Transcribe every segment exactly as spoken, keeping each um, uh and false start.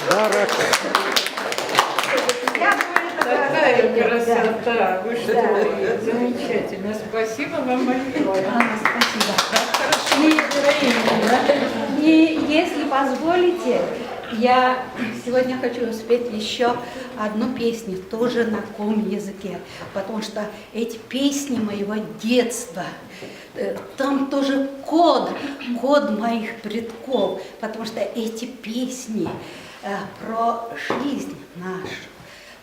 Барак. Какая красота! Вы что, замечательно. Спасибо вам большое. Анна, спасибо. И, и если позволите, я сегодня хочу спеть еще одну песню, тоже на коми языке, потому что эти песни моего детства, э, там тоже код, код моих предков, потому что эти песни э, про жизнь нашу,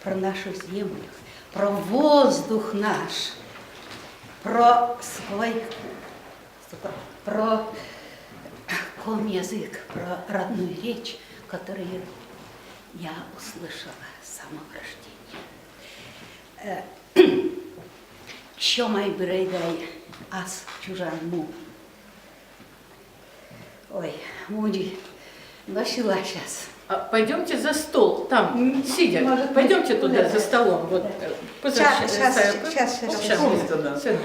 про нашу землю, про воздух наш, про свой, про коми язык, про родную речь, которую я услышала с самого рождения. Сё май бырӧйдай ас чужан му. Ой, муди, но сила сейчас. А пойдемте за стол, там, сидя. Пойдемте туда, за столом. Вот, э, поза-, Сейчас, щ-, сейчас, сая-, сейчас, сейчас. Сейчас. Сцена.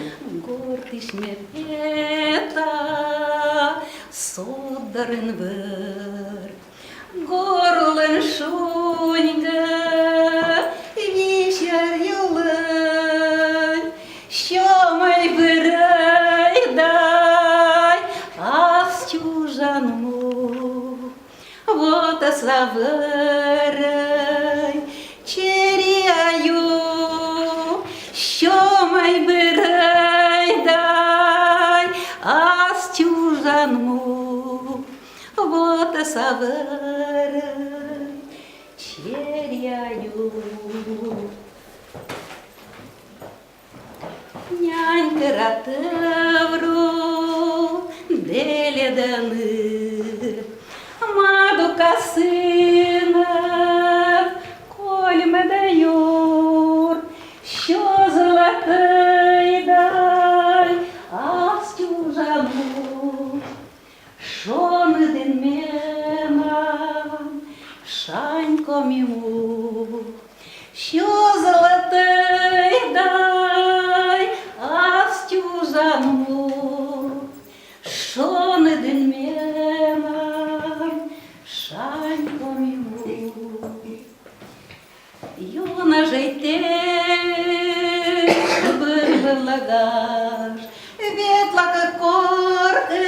Гортысь ме пета, содорын вӧр. Горлӧн шуньга, висер юлӧн, сё май бырӧйдай ас чужан му. Вот аса вӧрӧй, чериаю, сё май бырӧйдай ас чужан му. Вот аса вӧрӧй, чериаю. Нянь кӧра тӧвру деледӧны, мад ука сынӧд кольмӧдӧ юр, сё златӧйдай ас чужан му. Шоныдын менам шань коми му, сё златӧйдай ас чужан му. Шоныдын менам шань коми му. Ёна жӧ тэ бырлывлігас, ветлакӧ коркӧ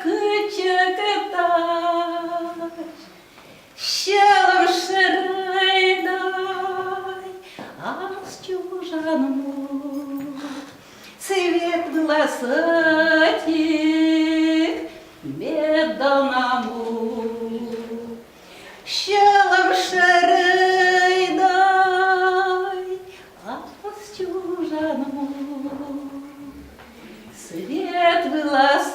кытчӧкӧ тась. Сьӧлӧм шӧрӧйдай ас чужан му, свет вылас ӧтик меддона му. Сьӧлӧм шӧрӧйдай ас чужан му, свет вылас